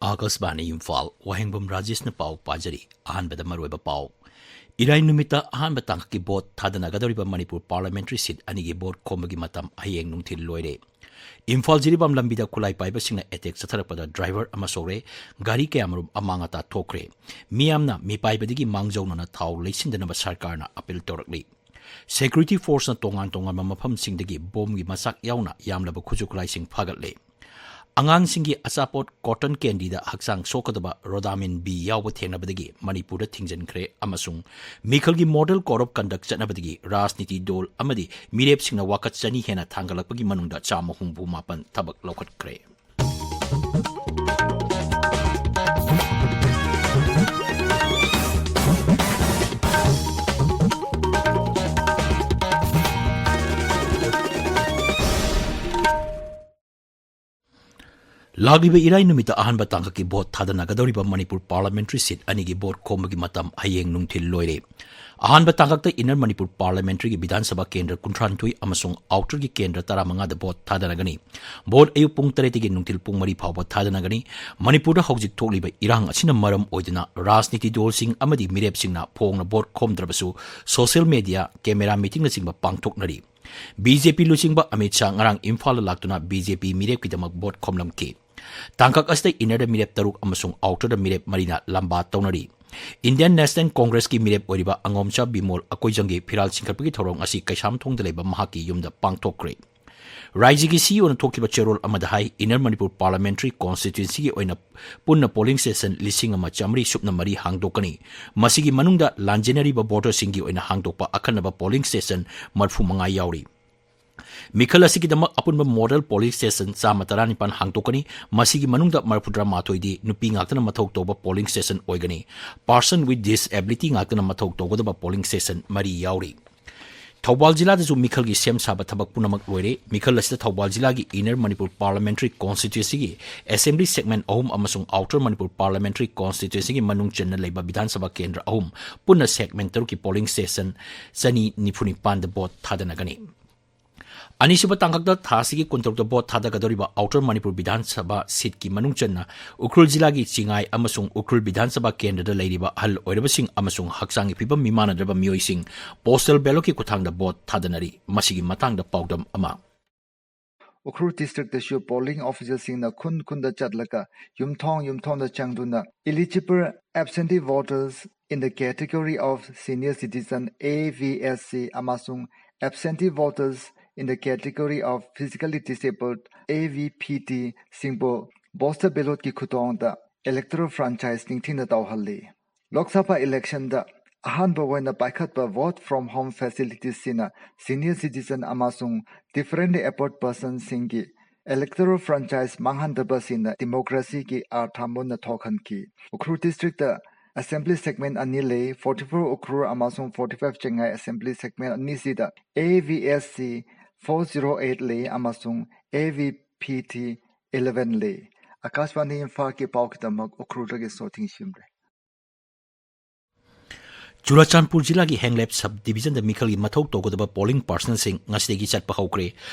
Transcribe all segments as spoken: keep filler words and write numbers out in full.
ꯑꯥꯀꯥꯁꯕꯥꯅꯤ ꯏꯝꯐꯥꯜ, ꯋꯥꯍꯦꯡꯕꯝ ꯔꯥꯖꯦꯁꯅ ꯄꯥꯎ ꯄꯥꯖꯔꯤ꯫ ꯑꯍꯥꯟꯕꯗ ꯃꯔꯨꯑꯣꯏꯕ ꯄꯥꯎ꯫ ꯏꯔꯥꯏ ꯅꯨꯃꯤꯠꯇ ꯑꯍꯥꯟꯕ ꯇꯥꯡꯀꯛꯀꯤ ꯚꯣꯠ ꯊꯥꯗꯅꯒꯗꯧꯔꯤꯕ ꯃꯅꯤꯄꯨꯔ ꯄꯥꯔꯂꯤꯌꯥꯃꯦꯟꯇꯔꯤ ꯁꯤꯠ ꯑꯅꯤꯒꯤ ꯚꯣꯠ ꯈꯣꯝꯕꯒꯤ ꯃꯇꯝ ꯍꯌꯦꯡ ꯅꯨꯡꯊꯤꯜ ꯂꯣꯏꯔꯦ꯫ ꯏꯝꯐꯥꯜ ꯖꯤꯔꯤꯕꯥꯝ ꯂꯝꯕꯤꯗ ꯈꯨꯠꯂꯥꯏ ꯄꯥꯏꯕꯁꯤꯡꯅ ꯑꯦꯇꯦꯛ ꯆꯠꯊꯔꯛꯄꯗ ꯗ꯭ꯔꯥꯏꯚꯔ ꯑꯃ ꯁꯣꯛꯂꯦ, ꯒꯥꯔꯤ ꯀꯌꯥꯃꯔꯨꯝ ꯑꯃꯥꯡ ꯑꯇꯥ ꯊꯣꯛꯈ꯭ꯔꯦ꯫ ꯃꯤꯌꯥꯝꯅ ꯃꯤꯄꯥꯏꯕꯗꯒꯤ ꯃꯥꯡꯖꯧꯅꯅ ꯊꯥꯎ ꯂꯩꯁꯤꯟꯗꯅꯕ ꯁꯔꯀꯥꯔꯅ ꯑꯄꯤꯜ ꯇꯧꯔꯛꯂꯤ꯫ ꯁꯦꯀ꯭ꯌꯨꯔꯤꯇꯤ ꯐꯣꯔꯁꯅ ꯇꯣꯉꯥꯟ ꯇꯣꯉꯥꯟꯕ ꯃꯐꯝꯁꯤꯡꯗꯒꯤ ꯕꯣꯝꯒꯤ ꯃꯆꯥꯛ ꯌꯥꯎꯅ ꯌꯥꯝꯂꯕ ꯈꯨꯠꯁꯨ ꯈꯨꯠꯂꯥꯏꯁꯤꯡ ꯐꯥꯒꯠꯂꯦ꯫ ꯑꯉꯥꯡꯁꯤꯡꯒꯤ ꯑꯆꯥꯄꯣꯠ ꯀꯣꯇꯟ ꯀꯦꯟꯗꯤꯗ ꯍꯛꯆꯥꯡ ꯁꯣꯛꯀꯗꯕ ꯔꯣꯗꯥꯃꯤꯟ ꯕꯤ ꯌꯥꯎꯕ ꯊꯦꯡꯅꯕꯗꯒꯤ ꯃꯅꯤꯄꯨꯔꯗ ꯊꯤꯡꯖꯤꯟꯈ꯭ꯔꯦ ꯑꯃꯁꯨꯡ ꯃꯤꯈꯜꯒꯤ ꯃꯣꯗꯦꯜ ꯀꯣꯗ ꯑꯣꯐ ꯀꯟꯗꯛ ꯆꯠꯅꯕꯗꯒꯤ ꯔꯥꯖꯅꯤꯇꯤ ꯗꯣꯜ ꯑꯃꯗꯤ ꯃꯤꯔꯦꯞꯁꯤꯡꯅ ꯋꯥꯀꯠ ꯆꯅꯤ ꯍꯦꯟꯅ ꯊꯥꯡꯒꯠꯂꯛꯄꯒꯤ ꯃꯅꯨꯡꯗ ꯆꯥꯝꯃ ꯍꯨꯝꯐꯨ ꯃꯥꯄꯟ ꯊꯕꯛ ꯂꯧꯈꯠꯈ꯭ꯔꯦ꯫ ꯂꯥꯛꯂꯤꯕ ꯏꯔꯥꯏ ꯅꯨꯃꯤꯠꯇ ꯑꯍꯥꯟꯕ ꯇꯥꯡꯀꯛꯀꯤ ꯚꯣꯠ ꯊꯥꯗꯅꯒꯗꯧꯔꯤꯕ ꯃꯅꯤꯄꯨꯔ ꯄꯥꯔꯂꯤꯌꯥꯃꯦꯟꯇꯔꯤ ꯁꯤꯠ ꯑꯅꯤꯒꯤ ꯚꯣꯠ ꯈꯣꯝꯕꯒꯤ ꯃꯇꯝ ꯍꯌꯦꯡ ꯅꯨꯡꯊꯤꯜ ꯂꯣꯏꯔꯦ꯫ ꯑꯍꯥꯟꯕ ꯇꯥꯡꯀꯛꯇ ꯏꯟꯅꯔ ꯃꯅꯤꯄꯨꯔ ꯄꯥꯔꯂꯤꯌꯥꯃꯦꯟꯇꯔꯤꯒꯤ ꯕꯤꯙꯥꯟ ꯁꯚꯥ ꯀꯦꯟꯗ꯭ꯔ ꯀꯨꯟꯊ꯭ꯔꯥꯅꯤꯊꯣꯏ ꯑꯃꯁꯨꯡ ꯑꯥꯎꯇꯔꯒꯤ ꯀꯦꯟꯗ꯭ꯔ ꯇꯔꯥꯃꯉꯥꯗ ꯚꯣꯠ ꯊꯥꯗꯅꯒꯅꯤ꯫ ꯚꯣꯠ ꯑꯌꯨꯛ ꯄꯨꯡ ꯇꯔꯦꯠꯇꯒꯤ ꯅꯨꯡꯊꯤꯜ ꯄꯨꯡ ꯃꯔꯤ ꯐꯥꯎꯕ ꯊꯥꯗꯅꯒꯅꯤ꯫ ꯃꯅꯤꯄꯨꯔꯗ ꯍꯧꯖꯤꯛ ꯊꯣꯛꯂꯤꯕ ꯏꯔꯥꯡ ꯑꯁꯤꯅ ꯃꯔꯝ ꯑꯣꯏꯗꯨꯅ ꯔꯥꯖꯅꯤꯇꯤ ꯗꯣꯜꯁꯤꯡ ꯑꯃꯗꯤ ꯃꯤꯔꯦꯞꯁꯤꯡꯅ ꯐꯣꯡꯅ ꯚꯣꯠ ꯈꯣꯝꯗ꯭ꯔꯕꯁꯨ ꯁꯣꯁꯤꯌꯦꯜ ꯃꯦꯗꯤꯌꯥ, ꯀꯦꯃꯦꯔꯥ ꯃꯤꯇꯤꯡꯅꯆꯤꯡꯕ ꯄꯥꯡꯊꯣꯛꯅꯔꯤ꯫ ꯕꯤ ꯖꯦ ꯄꯤ ꯂꯨꯆꯤꯡꯕ ꯑꯃꯤꯠ ꯁꯥꯍ ꯉꯔꯥꯡ ꯏꯝꯐꯥꯜꯗ ꯂꯥꯛꯇꯨꯅ ꯕꯤ ꯖꯦ ꯄꯤ ꯃꯤꯔꯦꯞꯀꯤꯗꯃꯛ ꯚꯣꯠ ꯈꯣꯝꯂꯝꯈꯤ꯫ ꯇꯥꯡꯀꯛ ꯑꯁꯤꯗ ꯏꯟꯅꯔꯗ ꯃꯤꯔꯦꯞ ꯇꯔꯨꯛ ꯑꯃꯁꯨꯡ ꯑꯥꯎꯇꯔꯗ ꯃꯤꯔꯦꯞ ꯃꯔꯤꯅ ꯂꯝꯕꯥ ꯇꯧꯅꯔꯤ꯫ ꯏꯟꯗꯤꯌꯟ ꯅꯦꯁꯅꯦꯜ ꯀꯣꯡꯒ꯭ꯔꯦꯁꯀꯤ ꯃꯤꯔꯦꯞ ꯑꯣꯏꯔꯤꯕ ꯑꯉꯣꯝꯆꯥ ꯕꯤꯃꯣꯜ ꯑꯀꯣꯏꯖꯪꯒꯤ ꯐꯤꯔꯥꯜ ꯆꯤꯡꯈꯠꯄꯒꯤ ꯊꯧꯔꯝ ꯑꯁꯤ ꯀꯩꯁꯥꯝꯊꯣꯡꯗ ꯂꯩꯕ ꯃꯍꯥꯛꯀꯤ ꯌꯨꯝꯗ ꯄꯥꯡꯊꯣꯛꯈ꯭ꯔꯦ꯫ ꯔꯥꯏꯖ꯭ꯌꯒꯤ ꯁꯤ ꯏ ꯑꯣꯅ ꯊꯣꯛꯈꯤꯕ ꯆꯦꯔꯣꯜ ꯑꯃꯗ ꯍꯥꯏ, ꯏꯟꯅꯔ ꯃꯅꯤꯄꯨꯔ ꯄꯥꯔꯂꯤꯌꯥꯃꯦꯟꯇꯔꯤ ꯀꯣꯟꯁꯇꯤꯇ꯭ꯋꯦꯟꯁꯤꯒꯤ ꯑꯣꯏꯅ ꯄꯨꯟꯅ ꯄꯣꯂꯤꯡ ꯁ꯭ꯇꯦꯁꯟ ꯂꯤꯁꯤꯡ ꯑꯃ ꯆꯥꯃꯔꯤ ꯁꯨꯞꯅ ꯃꯔꯤ ꯍꯥꯡꯗꯣꯛꯀꯅꯤ꯫ ꯃꯁꯤꯒꯤ ꯃꯅꯨꯡꯗ ꯂꯥꯟꯖꯦꯟꯅꯔꯤꯕ ꯚꯣꯇꯔꯁꯤꯡꯒꯤ ꯑꯣꯏꯅ ꯍꯥꯡꯗꯣꯛꯄ ꯑꯈꯟꯅꯕ ꯄꯣꯂꯤꯡ ꯁ꯭ꯇꯦꯁꯟ ꯃꯔꯤꯐꯨ ꯃꯉꯥ ꯌꯥꯎꯔꯤ꯫ ꯃꯤꯈꯜ ꯑꯁꯤꯒꯤꯗꯃꯛ ꯑꯄꯨꯟꯕ ꯃꯣꯗꯦꯜ ꯄꯣꯂꯤꯡ ꯁ꯭ꯇꯦꯁꯟ ꯆꯥꯝꯃ ꯇꯔꯥꯅꯤꯄꯥꯟ ꯍꯥꯡꯗꯣꯛꯀꯅꯤ꯫ ꯃꯁꯤꯒꯤ ꯃꯅꯨꯡꯗ ꯃꯔꯤꯐꯨꯇꯔꯥ ꯃꯥꯊꯣꯏꯗꯤ ꯅꯨꯄꯤ ꯉꯥꯛꯇꯅ ꯃꯊꯧ ꯇꯧꯕ ꯄꯣꯂꯤꯡ ꯁ꯭ꯇꯦꯁꯟ ꯑꯣꯏꯒꯅꯤ꯫ ꯄꯥꯔꯁꯟ ꯋꯤꯠ ꯗꯤꯁꯑꯦꯕꯤꯂꯤꯇꯤ ꯉꯥꯛꯇꯅ ꯃꯊꯧ ꯇꯧꯒꯗꯕ ꯄꯣꯂꯤꯡ ꯁ꯭ꯇꯦꯁꯟ ꯃꯔꯤ ꯌꯥꯎꯔꯤ꯫ ꯊꯧꯕꯥꯜ ꯖꯤꯂꯥꯗꯁꯨ ꯃꯤꯈꯜꯒꯤ ꯁꯦꯝ ꯁꯥꯕ ꯊꯕꯛ ꯄꯨꯝꯅꯃꯛ ꯂꯣꯏꯔꯦ꯫ ꯃꯤꯈꯜ ꯑꯁꯤꯗ ꯊꯧꯕꯥꯜ ꯖꯤꯂꯥꯒꯤ ꯏꯟꯅꯔ ꯃꯅꯤꯄꯨꯔ ꯄꯥꯔꯂꯤꯌꯥꯃꯦꯟꯇꯔꯤ ꯀꯣꯟꯁꯇꯤꯇ꯭ꯋꯦꯟꯁꯤꯒꯤ ꯑꯦꯁꯦꯝꯕ꯭ꯂꯤ ꯁꯦꯒꯃꯦꯟ ꯑꯍꯨꯝ ꯑꯃꯁꯨꯡ ꯑꯥꯎꯇꯔ ꯃꯅꯤꯄꯨꯔ ꯄꯥꯔꯂꯤꯌꯥꯃꯦꯟꯇꯔꯤ ꯀꯣꯟꯁꯇꯤꯇ꯭ꯋꯦꯟꯁꯤꯒꯤ ꯃꯅꯨꯡ ꯆꯟꯅ ꯂꯩꯕ ꯕꯤꯙꯥꯟ ꯁꯚꯥ ꯀꯦꯟꯗ꯭ꯔ ꯑꯍꯨꯝ, ꯄꯨꯟꯅ ꯁꯦꯒꯃꯦꯟ ꯇꯔꯨꯛꯀꯤ ꯄꯣꯂꯤꯡ ꯁ꯭ꯇꯦꯁꯟ ꯆꯅꯤ ꯅꯤꯐꯨ ꯅꯤꯄꯥꯟꯗ ꯚꯣꯠ ꯊꯥꯗꯅꯒꯅꯤ꯫ ꯑꯅꯤꯁꯨꯕ ꯇꯥꯡꯀꯛꯇ ꯊꯥ ꯑꯁꯤꯒꯤ ꯀꯨꯟꯇꯔꯨꯛꯇ ꯚꯣꯠ ꯊꯥꯗꯒꯗꯧꯔꯤꯕ ꯑꯥꯎꯇꯔ ꯃꯅꯤꯄꯨꯔ ꯕꯤꯙꯥꯟ ꯁꯚꯥ ꯁꯤꯠꯀꯤ ꯃꯅꯨꯡ ꯆꯟꯅ ꯎꯈ꯭ꯔꯨꯜ ꯖꯤꯂꯥꯒꯤ ꯆꯤꯉꯥꯏ ꯑꯃꯁꯨꯡ ꯎꯈ꯭ꯔꯨꯜ ꯕꯤꯙꯥꯟ ꯁꯚꯥ ꯀꯦꯟꯗ꯭ꯔꯗ ꯂꯩꯔꯤꯕ ꯑꯍꯜ ꯑꯣꯏꯔꯕꯁꯤꯡ ꯑꯃꯁꯨꯡ ꯍꯛꯆꯥꯡꯒꯤ ꯐꯤꯕꯝ ꯃꯤꯃꯥꯟꯅꯗ꯭ꯔꯕ ꯃꯤꯑꯣꯏꯁꯤꯡ ꯄꯣꯁꯇꯦꯜ ꯕꯦꯂꯣꯠꯀꯤ ꯈꯨꯠꯊꯥꯡꯗ ꯚꯣꯠ ꯊꯥꯗꯅꯔꯤ꯫ ꯃꯁꯤꯒꯤ ꯃꯇꯥꯡꯗ ꯄꯥꯎꯗꯝ ꯑꯃ꯫ ꯎꯈ꯭ꯔꯨꯜ ꯗꯤꯁꯇ꯭ꯔꯤꯛꯇꯁꯨ ꯄꯣꯂꯤꯡ ꯑꯣꯐꯤꯁꯔꯁꯤꯡꯅ ꯈꯨꯟ ꯈꯨꯟꯗ ꯆꯠꯂꯒ ꯌꯨꯝꯊꯣꯡ ꯌꯨꯝꯊꯣꯡꯗ ꯆꯪꯗꯨꯅ eligible absentee voters in the category of senior citizen, A V S C, ꯑꯃꯁꯨꯡ absentee voters in the category of physically disabled, A V P D, ꯁꯤꯡꯕꯨ ꯄꯣꯁꯇꯦꯜ ꯕꯦꯂꯣꯠꯀꯤ ꯈꯨꯊꯥꯡꯗ electoral franchise ꯅꯤꯡꯊꯤꯅ ꯇꯧꯍꯜꯂꯤ꯫ ꯂꯣꯛ ꯁꯚꯥ ꯏꯂꯦꯛꯁꯟꯗ ꯑꯍꯥꯟꯕ ꯑꯣꯏꯅ ꯄꯥꯏꯈꯠꯄ vote from home facilities ꯁꯤꯅ senior citizen ꯑꯃꯁꯨꯡ differently abled person ꯁꯤꯡꯒꯤ electoral franchise ꯃꯥꯡꯍꯟꯗꯕꯁꯤꯅ ꯗꯤꯃꯣꯀ꯭ꯔꯦꯁꯤꯒꯤ ꯑꯥꯔꯊ ꯃꯨꯟꯅ ꯊꯣꯛꯍꯟꯈꯤ꯫ ꯎꯈ꯭ꯔꯨꯜ ꯗꯤꯁꯇ꯭ꯔꯤꯛꯇ assembly segment ꯑꯅꯤ ꯂꯩ, forty-four ꯎꯈ꯭ꯔꯨꯜ ꯑꯃꯁꯨꯡ forty-five ꯆꯤꯉꯥꯏ assembly segment ꯑꯅꯤꯁꯤꯗ A V S C four zero eight ꯂꯩ ꯑꯃꯁꯨꯡ A V P T eleven ꯂꯩ꯫ ꯑꯀꯥꯁꯕꯥꯅꯤ ꯏꯝꯐꯥꯜꯒꯤ ꯄꯥꯎꯒꯤꯗꯃꯛ ꯎꯈ꯭ꯔꯨꯜꯗꯒꯤ ꯁꯣꯊꯤꯡ ꯁꯤꯝꯔꯦ꯫ ꯆꯨꯔꯥꯆꯥꯟꯄꯨꯔ ꯖꯤꯂꯥꯒꯤ ꯍꯦꯡꯂꯦꯞ ꯁꯕ ꯗꯤꯕꯤꯖꯟꯗ ꯃꯤꯈꯜꯒꯤ ꯃꯊꯧ ꯇꯧꯒꯗꯕ ꯄꯣꯂꯤꯡ ꯄꯥꯔꯁꯅꯦꯜꯁꯤꯡ ꯉꯁꯤꯗꯒꯤ ꯆꯠꯄ ꯍꯧꯈ꯭ꯔꯦ꯫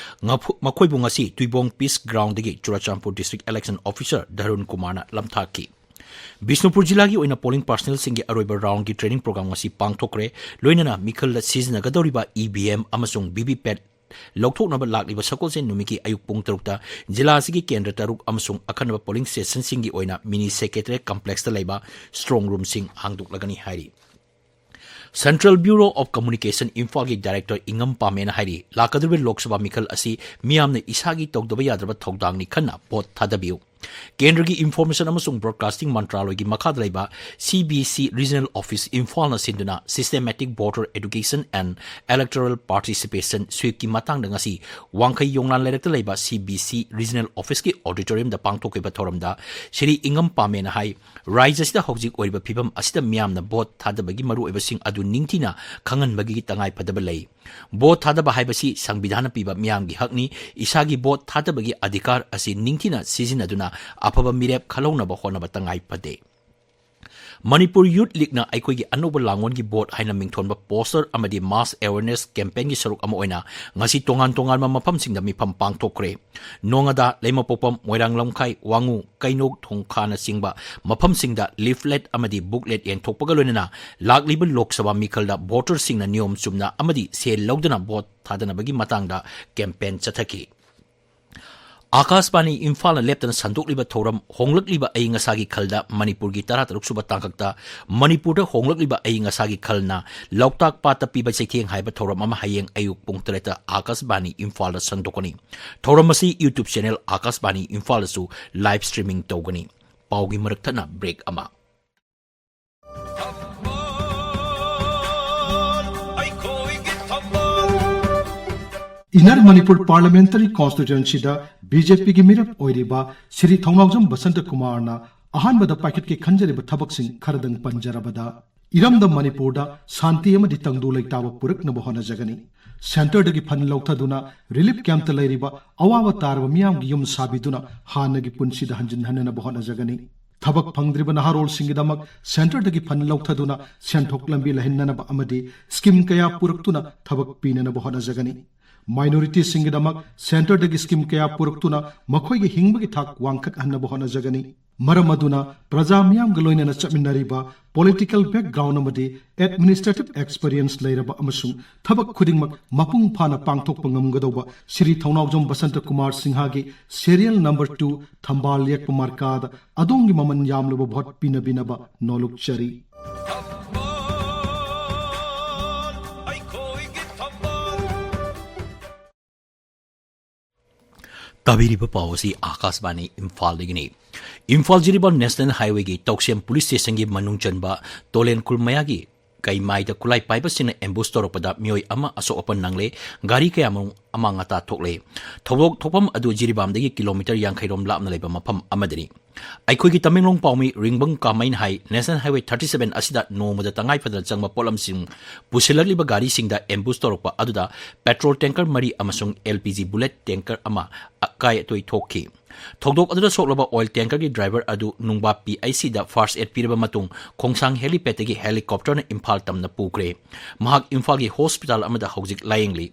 ꯉꯐꯨ-, ꯃꯈꯣꯏꯕꯨ ꯉꯁꯤ ꯇꯨꯏꯕꯣꯡ ꯄꯤꯁ ꯒ꯭ꯔꯥꯎꯟꯗꯒꯤ Churachandpur district election officer Dhrun ꯀꯨꯃꯥꯔꯅ ꯂꯝꯊꯥꯛꯈꯤ꯫ ꯕꯤꯁꯅꯨꯄꯨꯔ ꯖꯤꯂꯥꯒꯤ ꯑꯣꯏꯅ ꯄꯣꯂꯤꯡ ꯄꯥꯔꯁꯅꯦꯜꯁꯤꯡꯒꯤ ꯑꯔꯣꯏꯕ ꯔꯥꯎꯟꯒꯤ ꯇ꯭ꯔꯦꯅꯤꯡ ꯄ꯭ꯔꯣꯒ꯭ꯔꯥꯝ ꯉꯁꯤ ꯄꯥꯡꯊꯣꯛꯈ꯭ꯔꯦ꯫ ꯂꯣꯏꯅꯅ ꯃꯤꯈꯜꯗ ꯁꯤꯖꯤꯟꯅꯒꯗꯧꯔꯤꯕ E V M ꯑꯃꯁꯨꯡ V V P A T ꯂꯧꯊꯣꯛꯅꯕ ꯂꯥꯛꯂꯤꯕ ꯁꯒꯣꯜꯁꯦꯟ ꯅꯨꯃꯤꯠꯀꯤ ꯑꯌꯨꯛ ꯄꯨꯡ ꯇꯔꯨꯛꯇ ꯖꯤꯂꯥ ꯑꯁꯤꯒꯤ ꯀꯦꯟꯗ꯭ꯔ ꯇꯔꯨꯛ ꯑꯃꯁꯨꯡ ꯑꯈꯟꯅꯕ ꯄꯣꯂꯤꯡ ꯁ꯭ꯇꯦꯁꯟꯁꯤꯡꯒꯤ ꯑꯣꯏꯅ ꯃꯤꯅꯤ ꯁꯦꯀ꯭ꯔꯦꯇꯔꯤꯌꯦꯠ ꯀꯝꯄ꯭ꯂꯦꯛꯁꯇ ꯂꯩꯕ ꯁ꯭ꯇ꯭ꯔꯣꯡ ꯔꯨꯝꯁꯤꯡ ꯍꯥꯡꯗꯣꯛꯂꯒꯅꯤ ꯍꯥꯏꯔꯤ꯫ Central Bureau of Communication ꯏꯝꯐꯥꯜꯒꯤ ꯗꯥꯏꯔꯦꯛꯇꯔ ꯏꯉꯝ ꯄꯥꯃꯦꯅ ꯍꯥꯏꯔꯤ, ꯂꯥꯛꯀꯗꯧꯔꯤꯕ ꯂꯣꯛ ꯁꯚꯥ ꯃꯤꯈꯜ ꯑꯁꯤ ꯃꯤꯌꯥꯝꯅ ꯏꯁꯥꯒꯤ ꯇꯧꯗꯕ ꯌꯥꯗ꯭ꯔꯕ ꯊꯧꯗꯥꯡꯅꯤ ꯈꯟꯅ ꯚꯣꯠ ꯊꯥꯗꯕꯤꯌꯨ꯫ ꯀꯦꯟꯗ꯭ꯔꯒꯤ ꯏꯟꯐꯣꯔꯃꯦꯁꯟ ꯑꯃꯁꯨꯡ ꯕ꯭ꯔꯣꯗꯀꯥꯁꯇꯤꯡ ꯃꯟꯇ꯭ꯔꯥꯂꯣꯏꯒꯤ ꯃꯈꯥꯗ ꯂꯩꯕ C B C Regional Office ꯏꯝꯐꯥꯜꯅ ꯁꯤꯟꯗꯨꯅ Systematic Voter Education and Electoral Participation ꯁ꯭ꯋꯤꯞꯀꯤ ꯃꯇꯥꯡꯗ ꯉꯁꯤ ꯋꯥꯡꯈꯩ ꯌꯣꯡꯂꯥꯟ ꯂꯩꯔꯛꯇ ꯂꯩꯕ C B C Regional Officeꯀꯤ auditoriumꯗ ꯄꯥꯡꯊꯣꯛꯈꯤꯕ ꯊꯧꯔꯝꯗ ꯁ꯭ꯔꯤ ꯏꯉꯝ ꯄꯥꯃꯦꯅ ꯍꯥꯏ, ꯔꯥꯖ꯭ꯌ ꯑꯁꯤꯗ ꯍꯧꯖꯤꯛ ꯑꯣꯏꯔꯤꯕ ꯐꯤꯕꯝ ꯑꯁꯤꯗ ꯃꯤꯌꯥꯝꯅ ꯚꯣꯠ ꯊꯥꯗꯕꯒꯤ ꯃꯔꯨꯑꯣꯏꯕꯁꯤꯡ ꯑꯗꯨ ꯅꯤꯡꯊꯤꯅ ꯈꯪꯍꯟꯕꯒꯤ ꯇꯉꯥꯏꯐꯗꯕ ꯂꯩ꯫ ꯚꯣꯠ ꯊꯥꯗꯕ ꯍꯥꯏꯕꯁꯤ ꯁꯪꯕꯤꯙꯥꯟꯅ ꯄꯤꯕ ꯃꯤꯌꯥꯝꯒꯤ ꯍꯛꯅꯤ꯫ ꯏꯁꯥꯒꯤ ꯚꯣꯠ ꯊꯥꯗꯕꯒꯤ ꯑꯙꯤꯀꯥꯔ ꯑꯁꯤ ꯅꯤꯡꯊꯤꯅ ꯁꯤꯖꯤꯟꯅꯗꯨꯅ ꯑꯐꯕ ꯃꯤꯔꯦꯞ ꯈꯜꯍꯧꯅꯕ ꯍꯣꯠꯅꯕ ꯇꯉꯥꯏ ꯐꯗꯦ꯫ ꯃꯅꯤꯄꯨꯔ ꯌꯨꯠ ꯂꯤꯒꯅ ꯑꯩꯈꯣꯏꯒꯤ ꯑꯅꯧꯕ ꯂꯥꯡꯒꯣꯜꯒꯤ ꯚꯣꯠ ꯍꯥꯏꯅ ꯃꯤꯡꯊꯣꯟꯕ ꯄꯣꯁꯇꯔ ꯑꯃꯗꯤ ꯃꯥꯁ ꯑꯦꯋꯦꯔꯅꯦꯁ ꯀꯦꯝꯄꯦꯟꯒꯤ ꯁꯔꯨꯛ ꯑꯃ ꯑꯣꯏꯅ ꯉꯁꯤ ꯇꯣꯉꯥꯟ ꯇꯣꯉꯥꯟꯕ ꯃꯐꯝꯁꯤꯡꯗ ꯃꯤꯐꯝ ꯄꯥꯡꯊꯣꯛꯈ꯭ꯔꯦ꯫ ꯅꯣꯉꯥꯗꯥ, ꯂꯩꯃꯄꯣꯛꯄꯝ, ꯃꯣꯏꯔꯥꯡ ꯂꯝꯈꯥꯏ, ꯋꯥꯉꯨ, ꯀꯩꯅꯧ, ꯊꯣꯡꯈꯥꯅꯆꯤꯡꯕ ꯃꯐꯝꯁꯤꯡꯗ ꯂꯤꯐꯂꯦꯠ ꯑꯃꯗꯤ ꯕꯨꯛꯂꯦꯠ ꯌꯦꯟꯊꯣꯛꯄꯒ ꯂꯣꯏꯅꯅ ꯂꯥꯛꯂꯤꯕ ꯂꯣꯛ ꯁꯚꯥ ꯃꯤꯈꯜꯗ ꯚꯣꯇꯔꯁꯤꯡꯅ ꯅꯤꯌꯣꯝ ꯆꯨꯝꯅ ꯑꯃꯗꯤ ꯁꯦꯜ ꯂꯧꯗꯅ ꯚꯣꯠ ꯊꯥꯗꯅꯕꯒꯤ ꯃꯇꯥꯡꯗ ꯀꯦꯝꯄꯦꯟ ꯆꯠꯊꯈꯤ꯫ ꯑꯥꯀꯥꯁꯕꯥꯅꯤ ꯏꯝꯐꯥꯜꯅ ꯂꯦꯞꯇꯅ ꯁꯟꯗꯣꯛꯂꯤꯕ ꯊꯧꯔꯝ ꯍꯣꯡꯂꯛꯂꯤꯕ ꯑꯏꯪ ꯑꯁꯥꯒꯤ ꯈꯜꯗ ꯃꯅꯤꯄꯨꯔꯒꯤ ꯇꯔꯥꯇꯔꯨꯛ ꯁꯨꯕ ꯇꯥꯡꯀꯛꯇ ꯃꯅꯤꯄꯨꯔꯗ ꯍꯣꯡꯂꯛꯂꯤꯕ ꯑꯏꯪ ꯑꯁꯥꯒꯤ ꯈꯜꯅ ꯂꯣꯛꯇꯥꯛ ꯄꯥꯠꯇ ꯄꯤꯕ ꯆꯩꯊꯦꯡ ꯍꯥꯏꯕ ꯊꯧꯔꯝ ꯑꯃ ꯍꯌꯦꯡ ꯑꯌꯨꯛ ꯄꯨꯡ ꯇꯔꯦꯠꯇ ꯑꯥꯀꯥꯁꯕꯥꯅꯤ ꯏꯝꯐꯥꯜꯗ ꯁꯟꯗꯣꯛꯀꯅꯤ꯫ ꯊꯧꯔꯝ ꯑꯁꯤ YouTube channel ꯑꯥꯀꯥꯁꯕꯥꯅꯤ ꯏꯝꯐꯥꯜꯗꯁꯨ live streaming ꯇꯧꯒꯅꯤ꯫ ꯄꯥꯎꯒꯤ ꯃꯔꯛ ꯊꯠꯅ break ꯑꯃ꯫ ꯏꯟꯅꯔ ꯃꯅꯤꯄꯨꯔ ꯄꯥꯔꯂꯤꯌꯥꯃꯦꯟꯇꯔꯤ ꯀꯣꯟꯁꯇꯤꯇ꯭ꯌꯨꯑꯦꯟꯁꯤꯗ ꯕꯤ ꯖꯦ ꯄꯤꯒꯤ ꯃꯤꯔꯦꯞ ꯑꯣꯏꯔꯤꯕ ꯁ꯭ꯔꯤ ꯊꯧꯅꯥꯎꯖꯝ ꯕꯁꯟꯇ ꯀꯨꯃꯥꯔꯅ ꯑꯍꯥꯟꯕꯗ ꯄꯥꯏꯈꯠꯀꯦ ꯈꯟꯖꯔꯤꯕ ꯊꯕꯛꯁꯤꯡ ꯈꯔꯗꯪ ꯄꯟꯖꯔꯕꯗ, ꯏꯔꯝꯗꯝ ꯃꯅꯤꯄꯨꯔꯗ ꯁꯥꯟꯇꯤ ꯑꯃꯗꯤ ꯇꯪꯗꯨ ꯂꯩꯇꯥꯕ ꯄꯨꯔꯛꯅꯕ ꯍꯣꯠꯅꯖꯒꯅꯤ꯫ ꯁꯦꯟꯇꯔꯗꯒꯤ ꯐꯟ ꯂꯧꯊꯗꯨꯅ ꯔꯤꯂꯤꯐ ꯀꯦꯝꯞꯇ ꯂꯩꯔꯤꯕ ꯑꯋꯥꯕ ꯇꯥꯔꯕ ꯃꯤꯌꯥꯝꯒꯤ ꯌꯨꯝ ꯁꯥꯕꯤꯗꯨꯅ ꯍꯥꯟꯅꯒꯤ ꯄꯨꯟꯁꯤꯗ ꯍꯟꯖꯤꯟꯍꯟꯅꯅꯕ ꯍꯣꯠꯅꯖꯒꯅꯤ꯫ ꯊꯕꯛ ꯐꯪꯗ꯭ꯔꯤꯕ ꯅꯍꯥꯔꯣꯜꯁꯤꯡꯒꯤꯗꯃꯛ ꯁꯦꯟꯇꯔꯗꯒꯤ ꯐꯟ ꯂꯧꯊꯗꯨꯅ ꯁꯦꯟꯊꯣꯛ ꯂꯝꯕꯤ ꯂꯩꯍꯟꯅꯅꯕ ꯑꯃꯗꯤ ꯁ꯭ꯀꯤꯝ ꯀꯌꯥ ꯄꯨꯔꯛꯇꯨꯅ ꯊꯕꯛ ꯄꯤꯅꯅꯕ ꯍꯣꯠꯅꯖꯒꯅꯤ꯫ ꯃꯥꯏꯅꯣꯔꯤꯇꯤꯁꯤꯡꯒꯤꯗꯃꯛ ꯁꯦꯟꯇꯔꯗꯒꯤ ꯁ꯭ꯀꯤꯝ ꯀꯌꯥ ꯄꯨꯔꯛꯇꯨꯅ ꯃꯈꯣꯏꯒꯤ ꯍꯤꯡꯕꯒꯤ ꯊꯥꯛ ꯋꯥꯡꯈꯠꯍꯟꯅꯕ ꯍꯣꯠꯅꯖꯒꯅꯤ꯫ ꯃꯔꯝ ꯑꯗꯨꯅ ꯄ꯭ꯔꯖꯥ ꯃꯤꯌꯥꯝꯒ ꯂꯣꯏꯅꯅ ꯆꯠꯃꯤꯟꯅꯔꯤꯕ ꯄꯣꯂꯤꯇꯤꯀꯦꯜ ꯕꯦꯛꯒ꯭ꯔꯥꯎꯟ ꯑꯃꯗꯤ ꯑꯦꯗꯃꯤꯅꯤꯁꯇ꯭ꯔꯦꯇꯤꯚ ꯑꯦꯛꯁꯄꯤꯔꯤꯌꯦꯟꯁ ꯂꯩꯔꯕ ꯑꯃꯁꯨꯡ ꯊꯕꯛ ꯈꯨꯗꯤꯡꯃꯛ ꯃꯄꯨꯡ ꯐꯥꯅ ꯄꯥꯡꯊꯣꯛꯄ ꯉꯝꯒꯗꯧꯕ ꯁ꯭ꯔꯤ ꯊꯧꯅꯥꯎꯖꯝ Basanta Kumar ꯁꯤꯡꯍꯒꯤ serial number two ꯊꯝꯕꯥꯜ ꯌꯦꯛꯄ ꯃꯥꯔꯀꯥꯗ ꯑꯗꯣꯝꯒꯤ ꯃꯃꯜ ꯌꯥꯝꯂꯕ ꯚꯣꯠ ꯄꯤꯅꯕꯤꯅꯕ ꯅꯣꯜꯂꯨꯛꯆꯔꯤ꯫ ꯇꯥꯕꯤꯔꯤꯕ ꯄꯥꯎ ꯑꯁꯤ ꯑꯥꯀꯥꯁꯕꯥꯅꯤ ꯏꯝꯐꯥꯜꯗꯒꯤꯅꯤ꯫ ꯏꯝꯐꯥꯜ ꯖꯤꯔꯤꯕꯥꯝ ꯅꯦꯁꯅꯦꯜ ꯍꯥꯏꯋꯦꯒꯤ ꯇꯧꯁꯦꯝ ꯄꯨꯂꯤꯁ ꯁ꯭ꯇꯦꯁꯟꯒꯤ ꯃꯅꯨꯡ ꯆꯟꯕ ꯇꯣꯂꯦꯟ ꯈꯨꯜ ꯃꯌꯥꯒꯤ ꯀꯩꯃꯥꯏꯗ ꯈꯨꯠꯂꯥꯏ ꯄꯥꯏꯕꯁꯤꯡꯅ ꯑꯦꯝꯕꯨꯁ ꯇꯧꯔꯛꯄꯗ ꯃꯤꯑꯣꯏ ꯑꯃ ꯑꯁꯣꯛ ꯑꯄꯟ ꯅꯪꯂꯦ꯫ ꯒꯥꯔꯤ ꯀꯌꯥꯃꯔꯨꯝ ꯑꯃꯥꯡ ꯑꯇꯥ ꯊꯣꯛꯂꯦ꯫ ꯊꯧꯗꯣꯛ ꯊꯣꯛꯐꯝ ꯑꯗꯨ ꯖꯤꯔꯤꯕꯥꯝꯗꯒꯤ ꯀꯤꯂꯣꯃꯤꯇꯔ ꯌꯥꯡꯈꯩ ꯔꯣꯝ ꯂꯥꯞꯅ ꯂꯩꯕ ꯃꯐꯝ ꯑꯃꯗꯅꯤ꯫ ꯑꯩꯈꯣꯏꯒꯤ ꯇꯃꯦꯡꯂꯣꯡ ꯄꯥꯎꯃꯤ ꯔꯤꯡꯕꯪ ꯀꯥꯃꯩꯅ ꯍꯥꯏ, National Highway thirty seven ꯑꯁꯤꯗ ꯅꯣꯡꯃꯗ ꯇꯉꯥꯏ ꯐꯗꯅ ꯆꯪꯕ ꯄꯣꯠꯂꯝꯁꯤꯡ ꯄꯨꯁꯤꯜꯂꯛꯂꯤꯕ ꯒꯥꯔꯤꯁꯤꯡꯗ ambush ꯇꯧꯔꯛꯄ ꯑꯗꯨꯗ petrol tanker ꯃꯔꯤ ꯑꯃꯁꯨꯡ L P G bullet tanker ꯑꯃ ꯑꯀꯥꯏ ꯑꯇꯣꯏ ꯊꯣꯛꯈꯤ꯫ ꯊꯧꯗꯣꯛ ꯑꯗꯨꯗ ꯁꯣꯛꯂꯕ oil tankerꯒꯤ driver ꯑꯗꯨ ꯅꯨꯡꯕꯥ P I Cꯗ first aid ꯄꯤꯔꯕ ꯃꯇꯨꯡ ꯈꯣꯡꯁꯥꯡ helipadꯇꯒꯤ helicopterꯅ ꯏꯝꯐꯥꯜ ꯇꯝꯅ ꯄꯨꯈ꯭ꯔꯦ꯫ ꯃꯍꯥꯛ ꯏꯝꯐꯥꯜꯒꯤ hospital ꯑꯃꯗ ꯍꯧꯖꯤꯛ ꯂꯥꯌꯦꯡꯂꯤ꯫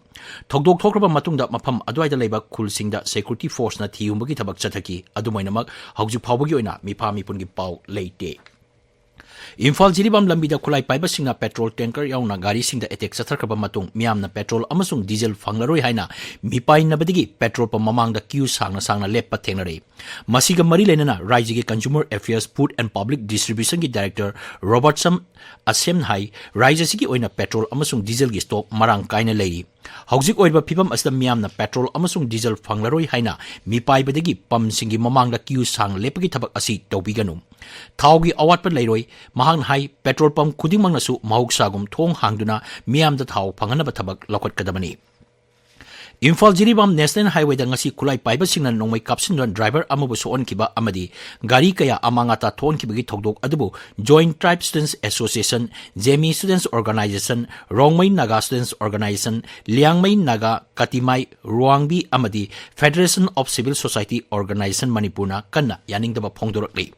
ꯊꯧꯗꯣꯛ ꯊꯣꯛꯈ꯭ꯔꯕ ꯃꯇꯨꯡꯗ ꯃꯐꯝ ꯑꯗꯨꯋꯥꯏꯗ ꯂꯩꯕ ꯈꯨꯜꯁꯤꯡꯗ security forceꯅ ꯊꯤꯍꯨꯝꯕꯒꯤ ꯊꯕꯛ ꯆꯠꯊꯈꯤ꯫ ꯑꯗꯨꯝ ꯑꯣꯏꯅꯃꯛ, ꯍꯧꯖꯤꯛ ꯐꯥꯎꯕꯒꯤ ꯑꯣꯏꯅ ꯃꯤꯐꯥ ꯃꯤꯄꯨꯟꯒꯤ ꯄꯥꯎ ꯂꯩꯇꯦ꯫ ꯏꯝꯐꯥꯜ ꯖꯤꯔꯤꯕꯥꯝ ꯂꯝꯕꯤꯗ ꯈꯨꯠꯂꯥꯏ ꯄꯥꯏꯕꯁꯤꯡꯅ petrol tanker ꯌꯥꯎꯅ ꯒꯥꯔꯤꯁꯤꯡꯗ attack ꯆꯠꯊꯈ꯭ꯔꯕ ꯃꯇꯨꯡ ꯃꯤꯌꯥꯝꯅ petrol ꯑꯃꯁꯨꯡ diesel ꯐꯪꯂꯔꯣꯏ ꯍꯥꯏꯅ ꯃꯤꯄꯥꯏꯅꯕꯗꯒꯤ petrol pump ꯃꯃꯥꯡꯗ queue ꯁꯥꯡꯅ ꯁꯥꯡꯅ ꯂꯦꯞꯄ ꯊꯦꯡꯅꯔꯦ꯫ ꯃꯁꯤꯒ ꯃꯔꯤ ꯂꯩꯅꯅ ꯔꯥꯖ꯭ꯌꯒꯤ Consumer Affairs, Food and Public Distributionꯒꯤ director ꯔꯣꯕꯔꯠꯁꯟ ꯑꯁꯦꯝꯅ ꯍꯥꯏ, ꯔꯥꯖ꯭ꯌ ꯑꯁꯤꯒꯤ ꯑꯣꯏꯅ petrol ꯑꯃꯁꯨꯡ dieselꯒꯤ stock ꯃꯔꯥꯡ ꯀꯥꯏꯅ ꯂꯩꯔꯤ꯫ ꯍꯧꯖꯤꯛ ꯑꯣꯏꯔꯤꯕ ꯐꯤꯕꯝ ꯑꯁꯤꯗ ꯃꯤꯌꯥꯝꯅ petrol ꯑꯃꯁꯨꯡ diesel ꯐꯪꯂꯔꯣꯏ ꯍꯥꯏꯅ ꯃꯤꯄꯥꯏꯕꯗꯒꯤ pumpꯁꯤꯡꯒꯤ ꯃꯃꯥꯡꯗ queue ꯁꯥꯡꯅ ꯂꯦꯞꯄꯒꯤ ꯊꯕꯛ ꯑꯁꯤ ꯇꯧꯕꯤꯒꯅꯨ꯫ ꯊꯥꯎꯒꯤ ꯑꯋꯥꯠꯄ ꯂꯩꯔꯣꯏ꯫ ꯃꯍꯥꯛꯅ ꯍꯥꯏ, petrol pump ꯈꯨꯗꯤꯡꯃꯛꯅꯁꯨ ꯃꯍꯧꯁꯥꯒꯨꯝ ꯊꯣꯡ ꯍꯥꯡꯗꯨꯅ ꯃꯤꯌꯥꯝꯗ ꯊꯥꯎ ꯐꯪꯍꯟꯅꯕ ꯊꯕꯛ ꯂꯧꯈꯠꯀꯗꯕꯅꯤ꯫ ꯏꯝꯐꯥꯜ ꯖꯤꯔꯤꯕꯥꯝ National Highwayꯗ ꯉꯁꯤ ꯈꯨꯠꯂꯥꯏ ꯄꯥꯏꯕꯁꯤꯡꯅ ꯅꯣꯡꯃꯩ ꯀꯥꯞꯁꯤꯟꯗꯨꯅ driver ꯑꯃꯕꯨ ꯁꯣꯛꯍꯟꯈꯤꯕ ꯑꯃꯗꯤ ꯒꯥꯔꯤ ꯀꯌꯥ ꯑꯃꯥꯡ ꯑꯇꯥ ꯊꯣꯛꯍꯟꯈꯤꯕꯒꯤ ꯊꯧꯗꯣꯛ ꯑꯗꯨꯕꯨ Joint Tribe Students Association, ꯖꯦꯃꯤ Students Organization, Rongmei Naga Students Organization, Liangmai Naga, ꯀꯇꯤꯃꯥꯏ, ꯔꯨꯋꯥꯡꯕꯤ ꯑꯃꯗꯤ Federation of Civil Society Organization ꯃꯅꯤꯄꯨꯔꯅ ꯀꯟꯅ ꯌꯥꯅꯤꯡꯗꯕ ꯐꯣꯡꯗꯣꯔꯛꯂꯤ꯫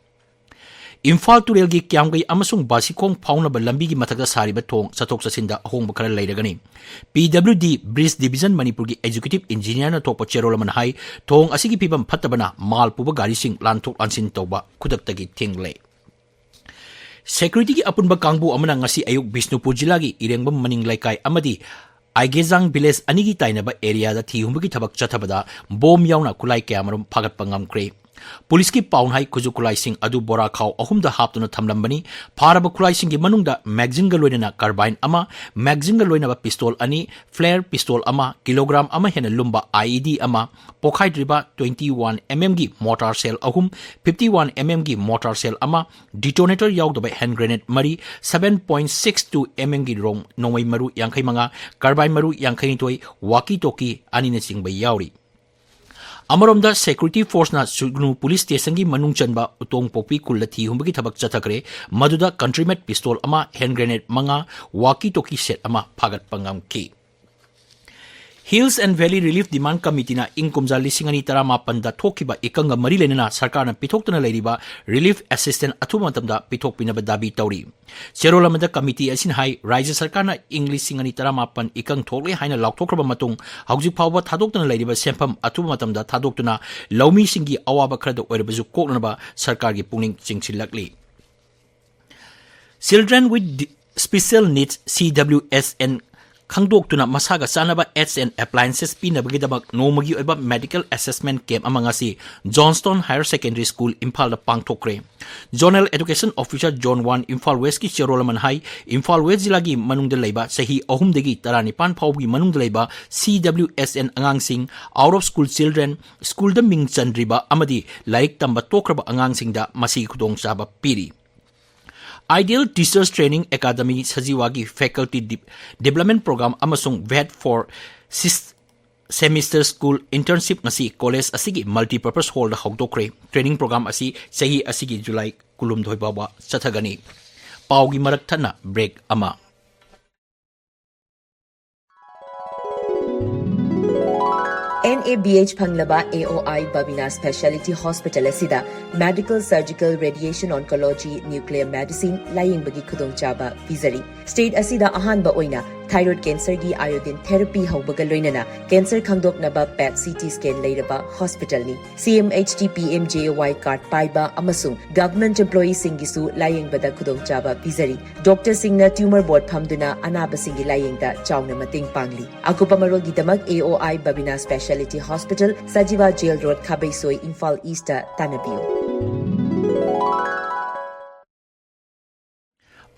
ꯏꯝꯐꯥꯜ ꯇꯨꯔꯦꯜꯒꯤ ꯀ꯭ꯌꯥꯝꯒꯩ ꯑꯃꯁꯨꯡ ꯕꯥꯁꯤꯈꯣꯡ ꯐꯥꯎꯅꯕ ꯂꯝꯕꯤꯒꯤ ꯃꯊꯛꯇ ꯁꯥꯔꯤꯕ ꯊꯣꯡ ꯆꯠꯊꯣꯛ ꯆꯠꯁꯤꯟꯗ ꯑꯍꯣꯡꯕ ꯈꯔ ꯂꯩꯔꯒꯅꯤ꯫ P W D Bridge Division ꯃꯅꯤꯄꯨꯔꯒꯤ executive engineerꯅ ꯊꯣꯛꯄ ꯆꯦꯔꯣꯜ ꯑꯃꯅ ꯍꯥꯏ, ꯊꯣꯡ ꯑꯁꯤꯒꯤ ꯐꯤꯕꯝ ꯐꯠꯇꯕꯅ ꯃꯥꯜ ꯄꯨꯕ ꯒꯥꯔꯤꯁꯤꯡ ꯂꯥꯟꯊꯣꯛ ꯂꯥꯟꯁꯤꯟ ꯇꯧꯕ ꯈꯨꯗꯛꯇꯒꯤ ꯊꯤꯡꯂꯦ꯫ Securityꯒꯤ ꯑꯄꯨꯟꯕ ꯀꯥꯡꯕꯨ ꯑꯃꯅ ꯉꯁꯤ ꯑꯌꯨꯛ ꯕꯤꯁꯅꯨꯄꯨꯔ ꯖꯤꯂꯥꯒꯤ ꯏꯔꯦꯡꯕꯝ ꯃꯅꯤꯡ ꯂꯩꯀꯥꯏ ꯑꯃꯗꯤ ꯑꯥꯏꯒꯦꯖꯥꯡ village ꯑꯅꯤꯒꯤ ꯇꯥꯏꯅꯕ areaꯗ ꯊꯤꯍꯨꯝꯕꯒꯤ ꯊꯕꯛ ꯆꯠꯊꯕꯗ bomb ꯌꯥꯎꯅ ꯈꯨꯠꯂꯥꯏ ꯀꯌꯥꯃꯔꯨꯝ ꯐꯥꯒꯠꯄ ꯉꯝꯈ꯭ꯔꯦ꯫ ꯄꯨꯂꯤꯁꯀꯤ ꯄꯥꯎꯅ ꯍꯥꯏ, ꯈꯨꯠꯁꯨ ꯈꯨꯠꯂꯥꯏꯁꯤꯡ ꯑꯗꯨ ꯕꯣꯔꯥ ꯈꯥꯎ ꯑꯍꯨꯝꯗ ꯍꯥꯞꯇꯨꯅ ꯊꯝꯂꯝꯕꯅꯤ꯫ ꯐꯥꯔꯕ ꯈꯨꯠꯂꯥꯏꯁꯤꯡꯒꯤ ꯃꯅꯨꯡꯗ magazine ꯒ ꯂꯣꯏꯅꯅ carbine ꯑꯃ, magazine ꯒ ꯂꯣꯏꯅꯕ pistol ꯑꯅꯤ, flare pistol ꯑꯃ, kilogram ꯑꯃ ꯍꯦꯟꯅ ꯂꯨꯝꯕ I E D ꯑꯃ, ꯄꯣꯈꯥꯏꯗ꯭ꯔꯤꯕ twenty one M M ꯒꯤ mortar shell ꯑꯍꯨꯝ, fifty one M M ꯒꯤ mortar shell ꯑꯃ, detonator ꯌꯥꯎꯗꯕ hand grenade ꯃꯔꯤ, seven point six two M M ꯒꯤ ꯔꯣꯡ ꯅꯣꯡꯃꯩ ꯃꯔꯨ ꯌꯥꯡꯈꯩ ꯃꯉꯥ, carbine ꯃꯔꯨ ꯌꯥꯡꯈꯩ ꯅꯤꯊꯣꯏ, walkie talkie ꯑꯅꯤꯅꯆꯤꯡꯕ ꯌꯥꯎꯔꯤ꯫ ꯑꯃꯔꯣꯝꯗ, security force ꯅ ꯁꯨꯒꯅꯨ police station ꯒꯤ ꯃꯅꯨꯡ ꯆꯟꯕ ꯎꯇꯣꯡꯄꯣꯛꯄꯤ ꯈꯨꯜꯗ ꯊꯤ ꯍꯨꯝꯕꯒꯤ ꯊꯕꯛ ꯆꯠꯊꯈ꯭ꯔꯦ꯫ ꯃꯗꯨꯗ country made pistol ꯑꯃ, hand grenade ꯃꯉꯥ, walkie talkie set ꯑꯃ ꯐꯥꯒꯠꯄ ꯉꯝꯈꯤ꯫ Hills and Valley Relief Demand Committee ꯅ ꯏꯪ ꯀꯨꯝꯖꯥ ꯂꯤꯁꯤꯡ ꯑꯅꯤ ꯇꯔꯥꯃꯥꯄꯟꯗ ꯊꯣꯛꯈꯤꯕ ꯏꯀꯪꯒ ꯃꯔꯤ ꯂꯩꯅꯅ ꯁꯔꯀꯥꯔꯅ ꯄꯤꯊꯣꯛꯇꯨꯅ ꯂꯩꯔꯤꯕ relief assistance ꯑꯊꯨꯕ ꯃꯇꯝꯗ ꯄꯤꯊꯣꯛꯄꯤꯅꯕ ꯗꯥꯕꯤ ꯇꯧꯔꯤ꯫ ꯆꯦꯔꯣꯜ ꯑꯃꯗ committee ꯑꯁꯤꯅ ꯍꯥꯏ, ꯔꯥꯖ꯭ꯌ ꯁꯔꯀꯥꯔꯅ ꯏꯪ ꯂꯤꯁꯤꯡ ꯑꯅꯤ ꯇꯔꯥꯃꯥꯄꯟ ꯏꯀꯪ ꯊꯣꯛꯂꯦ ꯍꯥꯏꯅ ꯂꯥꯎꯊꯣꯛꯈ꯭ꯔꯕ ꯃꯇꯨꯡ, ꯍꯧꯖꯤꯛ ꯐꯥꯎꯕ ꯊꯥꯗꯣꯛꯇꯨꯅ ꯂꯩꯔꯤꯕ ꯁꯦꯟꯐꯝ ꯑꯊꯨꯕ ꯃꯇꯝꯗ ꯊꯥꯗꯣꯛꯇꯨꯅ ꯂꯧꯃꯤꯁꯤꯡꯒꯤ ꯑꯋꯥꯕ ꯈꯔꯗ ꯑꯣꯏꯔꯕꯁꯨ ꯀꯣꯛꯅꯅꯕ ꯁꯔꯀꯥꯔꯒꯤ ꯄꯨꯛꯅꯤꯡ ꯆꯤꯡꯁꯤꯜꯂꯛꯂꯤ꯫ Children with Di-, Special Needs, C W S N, ꯈꯪꯗꯣꯛꯇꯨꯅ ꯃꯁꯥꯒ ꯆꯥꯟꯅꯕ aids and appliances ꯄꯤꯅꯕꯒꯤꯗꯃꯛ ꯅꯣꯡꯃꯒꯤ ꯑꯣꯏꯕ medical assessment camp ꯑꯃ ꯉꯁꯤ Johnstone Higher Secondary School, ꯏꯝꯐꯥꯜꯗ ꯄꯥꯡꯊꯣꯛꯈ꯭ꯔꯦ꯫ Zonal Education Officer, Zone one, Imphal West ꯀꯤ ꯆꯦꯔꯣꯜ ꯑꯃꯅ ꯍꯥꯏ, ꯏꯝꯐꯥꯜ West ꯖꯤꯂꯥꯒꯤ ꯃꯅꯨꯡꯗ ꯂꯩꯕ ꯆꯍꯤ ꯑꯍꯨꯝꯗꯒꯤ ꯇꯔꯥꯅꯤꯄꯥꯟ ꯐꯥꯎꯕꯒꯤ ꯃꯅꯨꯡꯗ ꯂꯩꯕ C W S N ꯑꯉꯥꯡꯁꯤꯡ, out of school children, ꯁ꯭ꯀꯨꯜꯗ ꯃꯤꯡ ꯆꯟꯗ꯭ꯔꯤꯕ ꯑꯃꯗꯤ ꯂꯥꯏꯔꯤꯛ ꯇꯝꯕ ꯇꯣꯛꯈ꯭ꯔꯕ ꯑꯉꯥꯡꯁꯤꯡꯗ ꯃꯁꯤꯒꯤ ꯈꯨꯗꯣꯡꯆꯥꯕ ꯄꯤꯔꯤ꯫ Ideal Teachers Training Academy ꯁꯖꯤꯋꯥꯒꯤ Faculty De-, Development Program ꯑꯃꯁꯨꯡ VET for Sixth Semester School Internship ꯉꯁꯤ college ꯑꯁꯤꯒꯤ multipurpose hall ꯗ ꯍꯧꯗꯣꯛꯈ꯭ꯔꯦ꯫ Training program ꯑꯁꯤ ꯆꯍꯤ ꯑꯁꯤꯒꯤ July ꯀꯨꯟꯍꯨꯝꯗꯣꯏ ꯐꯥꯎꯕ ꯆꯠꯊꯒꯅꯤ꯫ ꯄꯥꯎꯒꯤ ꯃꯔꯛ ꯊꯠꯅ break ꯑꯃ꯫ N A B H ꯐꯪꯂꯕ A O I Babina Speciality Hospital ꯑꯁꯤꯗ Medical, Surgical, Radiation Oncology, Nuclear Medicine ꯂꯥꯌꯦꯡꯕꯒꯤ ꯈꯨꯗꯣꯡꯆꯥꯕ ꯄꯤꯖꯔꯤ꯫ State ꯑꯁꯤꯗ ꯑꯍꯥꯟꯕ ꯑꯣꯏꯅ Thyroid cancerꯒꯤ iodine therapy ꯍꯧꯕꯒ ꯂꯣꯏꯅꯅ cancer ꯈꯪꯗꯣꯛꯅꯕ PET CT scan ꯂꯩꯔꯕ hospitalꯅꯤ꯫ CMHT PMJAY card ꯄꯥꯏꯕ ꯑꯃꯁꯨꯡ government employeeꯁꯤꯡꯒꯤꯁꯨ ꯂꯥꯌꯦꯡꯕꯗ ꯈꯨꯗꯣꯡꯆꯥꯕ ꯄꯤꯖꯔꯤ꯫ Doctorꯁꯤꯡꯅ tumor board ꯐꯝꯗꯨꯅ ꯑꯅꯥꯕꯁꯤꯡꯒꯤ ꯂꯥꯌꯦꯡꯗ ꯆꯥꯎꯅ ꯃꯇꯦꯡ ꯄꯥꯡꯂꯤ꯫ ꯑꯀꯨꯞꯄ ꯃꯔꯣꯜꯒꯤꯗꯃꯛ AOI Babina Speciality Hospital, Sajiwa Jail Road, ꯈꯥꯕꯩꯁꯣꯏ, Imphal Eastꯇ ꯇꯥꯟꯅꯕꯤꯌꯨ꯫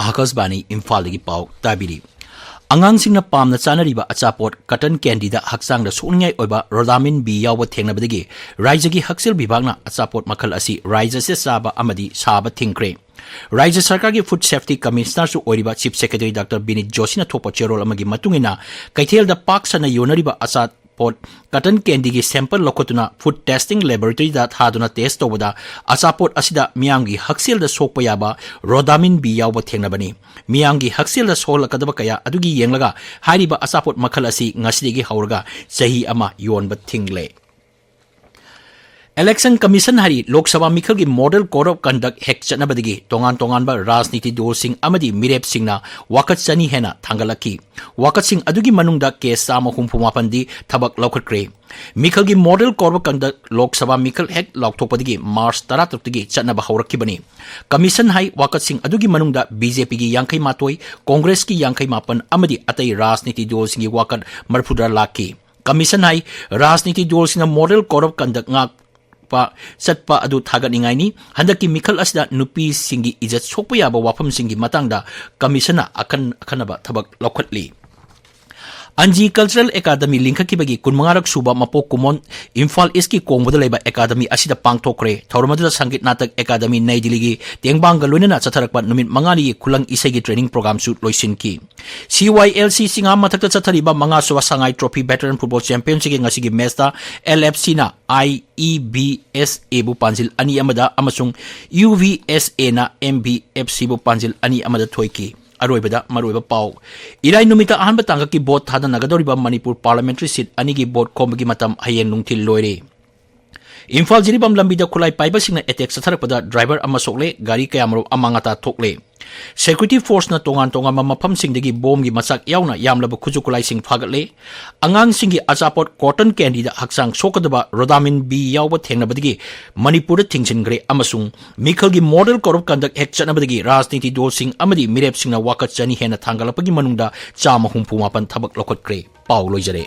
ꯑꯥꯀꯥꯁꯕꯥꯅꯤ ꯏꯝꯐꯥꯜꯗꯒꯤ ꯄꯥꯎ ꯇꯥꯕꯤꯔꯤ꯫ ꯑꯉꯥꯡꯁꯤꯡꯅ ꯄꯥꯝꯅ ꯆꯥꯅꯔꯤꯕ ꯑꯆꯥꯄꯣꯠ cotton candyꯗ ꯍꯛꯆꯥꯡꯗ ꯁꯣꯛꯅꯤꯡꯉꯥꯏ ꯑꯣꯏꯕ rhodamine B ꯌꯥꯎꯕ ꯊꯦꯡꯅꯕꯗꯒꯤ ꯔꯥꯏꯖ꯭ꯌꯒꯤ ꯍꯛꯁꯦꯜ ꯕꯤꯚꯥꯒꯅ ꯑꯆꯥꯄꯣꯠ ꯃꯈꯜ ꯑꯁꯤ ꯔꯥꯏꯖ꯭ꯌꯁꯦ ꯆꯥꯕ ꯑꯃꯗꯤ ꯁꯥꯕ ꯊꯤꯡꯈ꯭ꯔꯦ꯫ ꯔꯥꯏꯖ꯭ꯌ ꯁꯔꯀꯥꯔꯒꯤ Food Safety Commissionerꯁꯨ ꯑꯣꯏꯔꯤꯕ Chief Secretary Doctor ꯕꯤꯅꯤꯠ ꯖꯣꯁꯤꯅ ꯊꯣꯛꯄ ꯆꯦꯔꯣꯜ ꯑꯃꯒꯤ ꯃꯇꯨꯡ ꯏꯟꯅ, ꯀꯩꯊꯦꯜꯗ ꯄꯥꯛ ꯁꯟꯅ ꯌꯣꯟꯅꯔꯤꯕ ꯑꯆꯥꯄꯣꯠ cotton candyꯒꯤ sample ꯂꯧꯈꯠꯇꯨꯅ food testing laboratoryꯗ ꯊꯥꯗꯨꯅ test ꯇꯧꯕꯗ, ꯑꯆꯥꯄꯣꯠ ꯑꯁꯤꯗ ꯃꯤꯌꯥꯝꯒꯤ ꯍꯛꯁꯦꯜꯗ ꯁꯣꯛꯄ ꯌꯥꯕ rhodamine B ꯌꯥꯎꯕ ꯊꯦꯡꯅꯕꯅꯤ꯫ ꯃꯤꯌꯥꯝꯒꯤ ꯍꯛꯁꯦꯜꯗ ꯁꯣꯛꯍꯜꯂꯛꯀꯗꯕ ꯀꯌꯥ ꯑꯗꯨꯒꯤ ꯌꯦꯡꯂꯒ, ꯍꯥꯏꯔꯤꯕ ꯑꯆꯥꯄꯣꯠ ꯃꯈꯜ ꯑꯁꯤ ꯉꯁꯤꯗꯒꯤ ꯍꯧꯔꯒ ꯆꯍꯤ ꯑꯃ ꯌꯣꯟꯕ ꯊꯤꯡꯂꯦ꯫ Election Commission ꯍꯥꯏꯔꯤ ꯂꯣꯛ ꯁꯚꯥ ꯃꯤꯈꯜꯒꯤ Model Code of Conduct ꯍꯦꯛ ꯆꯠꯅꯕꯗꯒꯤ ꯇꯣꯉꯥꯟ ꯇꯣꯉꯥꯟꯕ ꯔꯥꯖꯅꯤꯇꯤ ꯗꯜꯁꯤꯡ ꯑꯃꯗꯤ ꯃꯤꯔꯦꯞꯁꯤꯡꯅ ꯋꯥꯀꯠ ꯆꯅꯤ ꯍꯦꯟꯅ ꯊꯥꯡꯒꯠꯂꯛꯈꯤ꯫ ꯋꯥꯀꯠꯁꯤꯡ ꯑꯗꯨꯒꯤ ꯃꯅꯨꯡꯗ case ꯆꯥꯝꯃ ꯍꯨꯝꯐꯨ ꯃꯥꯄꯟꯗꯤ ꯊꯕꯛ ꯂꯧꯈꯠꯈ꯭ꯔꯦ꯫ ꯃꯤꯈꯜꯒꯤ Model Code of Conduct Lok Sabha ꯃꯤꯈꯜ ꯍꯦꯛ ꯂꯥꯎꯊꯣꯛꯄꯗꯒꯤ March ꯇꯔꯥꯇꯔꯨꯛꯇꯒꯤ ꯆꯠꯅꯕ ꯍꯧꯔꯛꯈꯤꯕꯅꯤ꯫ Commission ꯍꯥꯏ ꯋꯥꯀꯠꯁꯤꯡ ꯑꯗꯨꯒꯤ ꯃꯅꯨꯡꯗ BJPꯒꯤ ꯌꯥꯡꯈꯩ ꯃꯥꯊꯣꯏ, Congressꯀꯤ ꯌꯥꯡꯈꯩ ꯃꯥꯄꯟ ꯑꯃꯗꯤ ꯑꯇꯩ ꯔꯥꯖꯅꯤꯇꯤ ꯗꯜꯁꯤꯡꯒꯤ ꯋꯥꯀꯠ ꯃꯔꯤꯐꯨꯇꯔꯥ ꯂꯥꯛꯈꯤ꯫ Commission ꯍꯥꯏ ꯔꯥꯖꯅꯤꯇꯤ ꯗꯜꯁꯤꯡꯅ Model Code of Conduct ꯉꯥꯛꯄ ꯆꯠꯄ ꯑꯗꯨ ꯊꯥꯒꯠꯅꯤꯡꯉꯥꯏꯅꯤ꯫ ꯍꯟꯗꯛꯀꯤ ꯃꯤꯈꯜ ꯑꯁꯤꯗ ꯅꯨꯄꯤꯁꯤꯡꯒꯤ ꯏꯖꯠ ꯁꯣꯛꯄ ꯌꯥꯕ ꯋꯥꯐꯝꯁꯤꯡꯒꯤ ꯃꯇꯥꯡꯗ Commissionꯅ ꯑꯈꯟ-, ꯑꯈꯟꯅꯕ ꯊꯕꯛ ꯂꯧꯈꯠꯂꯤ꯫ ꯑꯟꯖꯤ Cultural Academy ꯂꯤꯡꯈꯠꯈꯤꯕꯒꯤ ꯀꯨꯟꯃꯉꯥꯔꯛ ꯁꯨꯕ ꯃꯄꯣꯛ ꯀꯨꯝꯑꯣꯟ ꯏꯝꯐꯥꯜ Eastꯀꯤ ꯀꯣꯡꯕꯗ ꯂꯩꯕ academy ꯑꯁꯤꯗ ꯄꯥꯡꯊꯣꯛꯈ꯭ꯔꯦ꯫ ꯊꯧꯔꯝ ꯑꯗꯨꯗ ꯁꯪꯒꯤꯠ ꯅꯥꯇꯛ academy ꯅꯩ ꯗꯤꯜꯂꯤꯒꯤ ꯇꯦꯡꯕꯥꯡꯒ ꯂꯣꯏꯅꯅ ꯆꯠꯊꯔꯛꯄ ꯅꯨꯃꯤꯠ ꯃꯉꯥꯅꯤꯒꯤ ꯈꯨꯂꯪ ꯏꯁꯩꯒꯤ training programꯁꯨ ꯂꯣꯏꯁꯤꯟꯈꯤ꯫ CYLC ꯆꯤꯡꯉꯥ ꯃꯊꯛꯇ ꯆꯠꯊꯔꯤꯕ ꯃꯉꯥꯁꯨꯕ ꯁꯉꯥꯏ Trophy Veteran Football Championshipꯀꯤ ꯉꯁꯤꯒꯤ matchꯇ LFCꯅ IEVSAꯕꯨ ꯄꯥꯟꯖꯤꯜ ꯑꯅꯤ ꯑꯃꯗ ꯑꯃꯁꯨꯡ UVSAꯅ MVFCꯕꯨ ꯄꯥꯟꯖꯤꯜ ꯑꯅꯤ ꯑꯃꯗ ꯊꯣꯏꯈꯤ꯫ ꯑꯔꯣꯏꯕꯗ ꯃꯔꯨꯑꯣꯏꯕ ꯄꯥꯎ꯫ ꯏꯔꯥꯏ ꯅꯨꯃꯤꯠꯇ ꯑꯍꯥꯟꯕ ꯇꯥꯡꯀꯛꯀꯤ vote ꯊꯥꯗꯅꯒꯗꯧꯔꯤꯕ ꯃꯅꯤꯄꯨꯔ parliamentary seat ꯑꯅꯤꯒꯤ vote ꯈꯣꯝꯕꯒꯤ ꯃꯇꯝ ꯍꯌꯦꯡ ꯅꯨꯡꯊꯤꯜ ꯂꯣꯏꯔꯦ꯫ ꯏꯝꯐꯥꯜ ꯖꯤꯔꯤꯕꯥꯝ ꯂꯝꯕꯤꯗ ꯈꯨꯠꯂꯥꯏ ꯄꯥꯏꯕꯁꯤꯡꯅ attack ꯆꯠꯊꯔꯛꯄꯗ driver ꯑꯃ ꯁꯣꯛꯂꯦ, ꯒꯥꯔꯤ ꯀꯌꯥꯃꯔꯨꯝ ꯑꯃꯥꯡ ꯑꯇꯥ ꯊꯣꯛꯂꯦ꯫ Security Forceꯅ ꯇꯣꯉꯥꯟ ꯇꯣꯉꯥꯟꯕ ꯃꯐꯝꯁꯤꯡꯗꯒꯤ ꯕꯣꯝꯒꯤ ꯃꯆꯥꯛ ꯌꯥꯎꯅ ꯌꯥꯝꯂꯕ ꯈꯨꯠꯁꯨ ꯈꯨꯠꯂꯥꯏꯁꯤꯡ ꯐꯥꯒꯠꯂꯦ꯫ ꯑꯉꯥꯡꯁꯤꯡꯒꯤ ꯑꯆꯥꯄꯣꯠ cotton candyꯗ ꯍꯛꯆꯥꯡ ꯁꯣꯛꯀꯗꯕ rhodamine B ꯌꯥꯎꯕ ꯊꯦꯡꯅꯕꯗꯒꯤ ꯃꯅꯤꯄꯨꯔꯗ ꯊꯤꯡꯖꯤꯟꯈ꯭ꯔꯦ ꯑꯃꯁꯨꯡ ꯃꯤꯈꯜꯒꯤ Model Code of Conduct Act ꯆꯠꯅꯕꯗꯒꯤ ꯔꯥꯖꯅꯤꯇꯤ ꯗꯜꯁꯤꯡ ꯑꯃꯗꯤ ꯃꯤꯔꯦꯞꯁꯤꯡꯅ ꯋꯥꯀꯠ ꯆꯅꯤ ꯍꯦꯟꯅ ꯊꯥꯡꯒꯠꯂꯛꯄꯒꯤ ꯃꯅꯨꯡꯗ ꯆꯥꯝꯃ ꯍꯨꯝꯐꯨ ꯃꯥꯄꯟ ꯊꯕꯛ ꯂꯧꯈꯠꯈ꯭ꯔꯦ꯫ ꯄꯥꯎ ꯂꯣꯏꯖꯔꯦ꯫